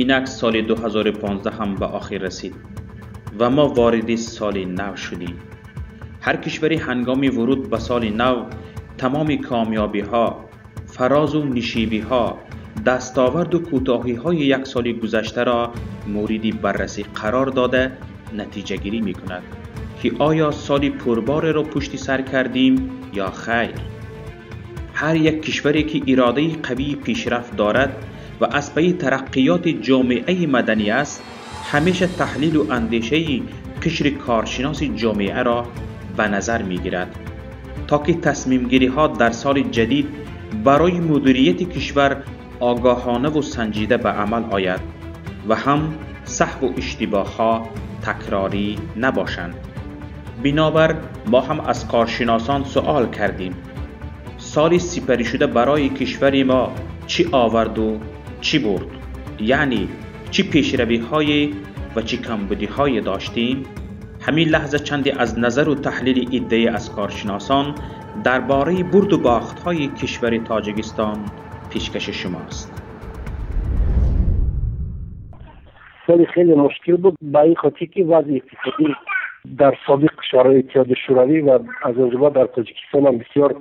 Инак соли 2015 هم به آخر رسید و ما وارد سال نو شدیم. هر کشوری هنگام ورود به سال نو تمام کامیابی ها، فراز و نشیبی ها، دستاورد و کوتاهی های یک سال گذشته را مورد بررسی قرار داده نتیجه گیری می کند که آیا سال پربار را پشت سر کردیم یا خیر. هر یک کشوری که اراده قوی پیشرفت دارد و از پی ترقیات جامعه مدنی است، همیشه تحلیل و اندیشه قشر کارشناس جامعه را به نظر می گیرد تا که تصمیم گیری ها در سال جدید برای مدیریت کشور آگاهانه و سنجیده به عمل آید و هم سهو و اشتباه ها تکراری نباشند. بنابر ما هم از کارشناسان سوال کردیم سال سپری شده برای کشور ما چی آورد و چی برد، یعنی چی پیشروی های و چی کمبودی های داشتیم. همین لحظه چندی از نظر و تحلیل عده‌ای از کارشناسان درباره برد و باخت های کشور تاجیکستان پیشکش شماست. سال خیلی مشکل بود با این خاطر که وضع اقتصادی در سابق کشورهای اتحاد شوروی و از آنجا در تاجیکستان هم بسیار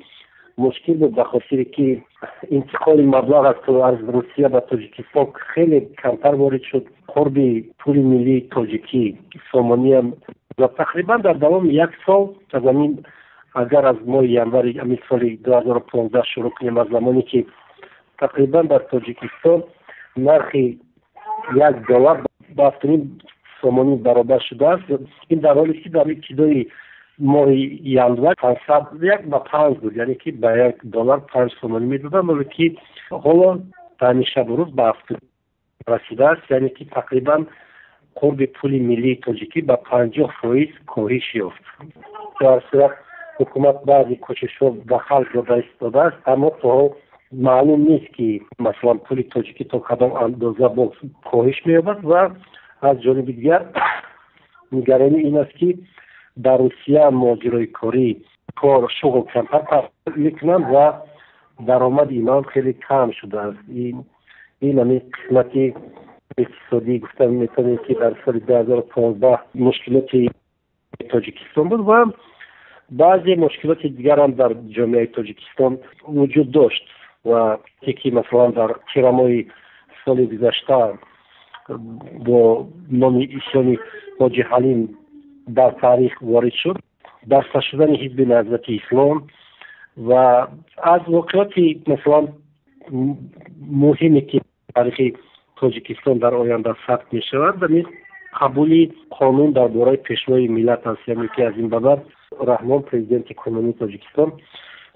مشکل بود، به خاطر که انتقال مبلغ از روسیه به تاجیکستان خیلی کمتر وارد شد. قرب پول ملی تاجیکی سومانی هم و تقریبا در دوام یک سال از همین، اگر از ماه ینوار همین سال 2015 شروع کنیم، از زمانی که تقریبا در تاجیکستان نرخ $1 با 7.5 سومانی برابر شده است. این در حالی که در ابتدای ماه ینوار 501 به 5 بود، یعنی که به $1 5 سومانی میدادن، ولی که حالا تا شب روز به 7 رسیده است، یعنی که تقریبا قرب پول ملی تاجیکی به 50% کاهش یافت. در صورت حکومت بعضی کوشش‌ها به خلق داده ایستاده است، اما تا معلوم نیست که مثلا پول تاجیکی تا کدام اندازه باز کاهش می‌یابد. و از جانب دیگر نگرانی این است که در روسیه مهاجرای کاری کار شغل کمتر میکنند و درآمد اینان خیلی کم شده است. این همین قسمت اقتصادی گفتم میتونیم که در سال 2015 مشکلات تاجیکستان بود و بعضی مشکلات دیگر هم در جامعه تاجیکستان وجود داشت و یکی مثلا در تیرماه سال گذشته با نام ایشانی حاجی حلیم در تاریخ وارد شد، بسته شدن حزب نهضت اسلام و از واقعات مثلا مهمی که تاریخ تاجیکستان در آینده ثبت می شود و قبول قانون درباره پیشوای ملت است، یعنی که از این به بعد رحمان پرزیدنت کنونی تاجیکستان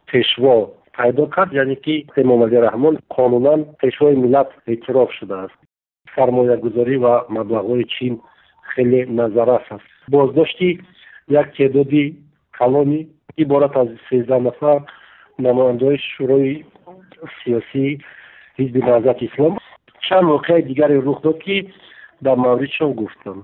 پیشوا پیدا کرد، یعنی که امامعلی رحمان قانونا پیشوای ملت اعتراف شده است. سرمایه گذاری و مبلغ‌های چین خیلی نظررس است. بازداشتی یک تعدادی کلانی عبارت از 13 نفر نماینده‌های شورای سیاسی حزب نهضت اسلام، چند واقعه دیگری رخ داد که در موردشان گفتم.